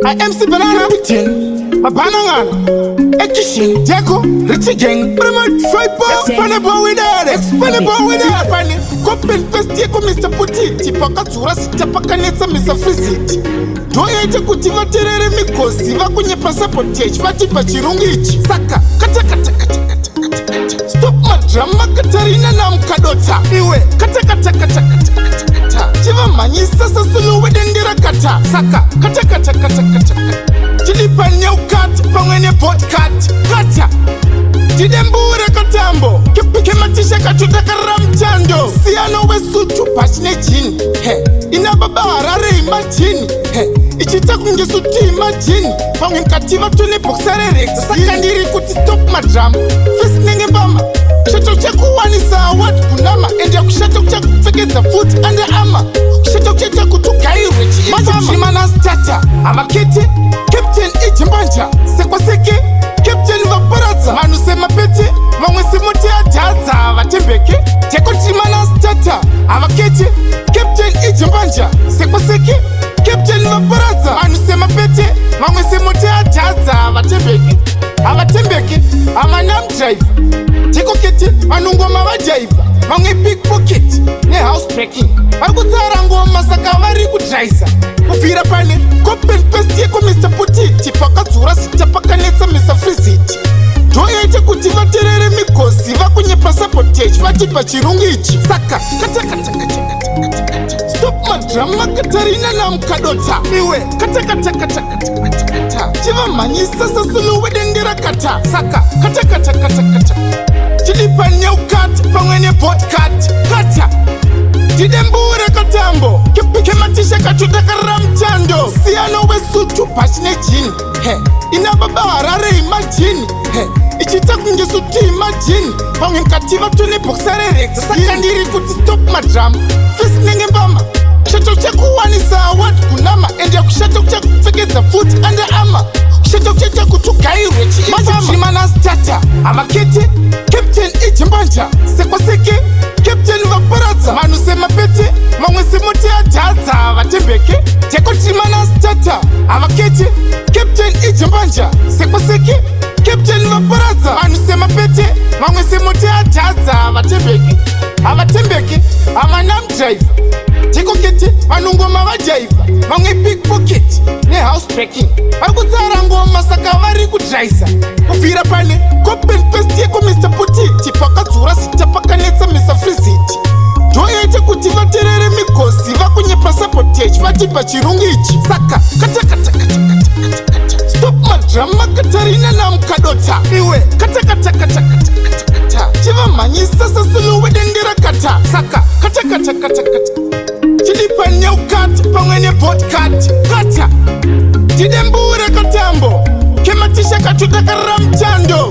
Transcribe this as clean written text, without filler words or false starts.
IMC Banana Captain, Mabanangana, Ekishin, Jeko, Richie Gang, Prima Tripo, Expandable with that, Expandable with that, Pani, Copin Pest, Yeko, Mr. Putiti, Pakatura, Sitapakanetsa, Mr. Friziti. Ndoyaita kuti vaterere mikosi vakunyepa sabotage vatipa chirungu ichi saka katakatakatakatakata stop madrama katarina namukadota iwe katakatakatakatakata chivamhanyisa sasuluwe dendera kata saka katakatakatakatakata chilipa neukat pamwe nebotkat kata tidembure katambo kematisha katotakarira mutando siyano wesutu pachine jini he ina baba harare imajini he ichiita kunge sutu imajini pamwe mukati vatone bhokisa rerex saka ndiri kuti stop madrama fesi nenge mbama kushato chekuwanisa award kunama ende kushata kuchakupfekedza futi ande ama kushata kuchaita kuti ugairwe chiimachima nastata havakete captain ijimbanja sekwaseke captain vaparadza vanhu semapete vamwe semuti adhadza vatembeke jekotima nastata havakete captain ijimbanja sekwaseke captain vaparadza vanhu semapete vamwe semuti adhadza vatembeke havatembeke havana mudhiraivha jekokete vanongoma vajaivha vamwe pickpocket nehouse breaking vari kutsara ngoma saka vari kudhaisa kubvira pane copen pest yeko Mr Putiti pakadzura zita pakanetsa Mr Friziti ndoyaita kuti vaterere mikosi vakunyepa sabotage vatipa chirungu ichi saka katakatakatakatakata stop madrama katarina namukadota iwe katakatakatakatakata chivamhanyisa sasuluwe dendera kata saka katakatakatakatakata chilipa neukat pamwe nebotkat kata tidembure katambo kematisha katotakarira mutando siyano wesutu pachine jini he ina baba harare imajini he ichiita kunge sutu imajini pamwe mukati vatone bhokisa rerex saka ndiri kuti stop madrama fesi nenge mbama kushato chekuwanisa award kunama ende kushata kuchakupfekedza futi ande ama kushata kuchaita kuti ugairwe chiimachima nastata havakete captain ijimbanja sekwaseke captain vaparadza vanhu semapete vamwe semuti adhadza vatembeke jekotima nastata havakete captain ijimbanja sekwaseke captain vaparadza vanhu semapete vamwe semuti adhadza vatembeke havatembeke havana mudhiraivha jekokete vanongoma vajaivha vamwe pickpocket nehouse breaking vari kutsara ngoma saka vari kudhaisa kubvira pane copen pest yeko Mr Putiti pakadzura zita pakanetsa Mr Friziti ndoyaita kuti vaterere mikosi vakunyepa sabotage vatipa chirungu ichi saka katakatakatakatakata stop madrama katarina namukadota iwe katakatakatakatakata chivamhanyisa sasuluwe dendera kata saka katakatakatakatakata chilipa neukat pamwe nebotkat kata tidembure katambo kematisha katotakarira mutando.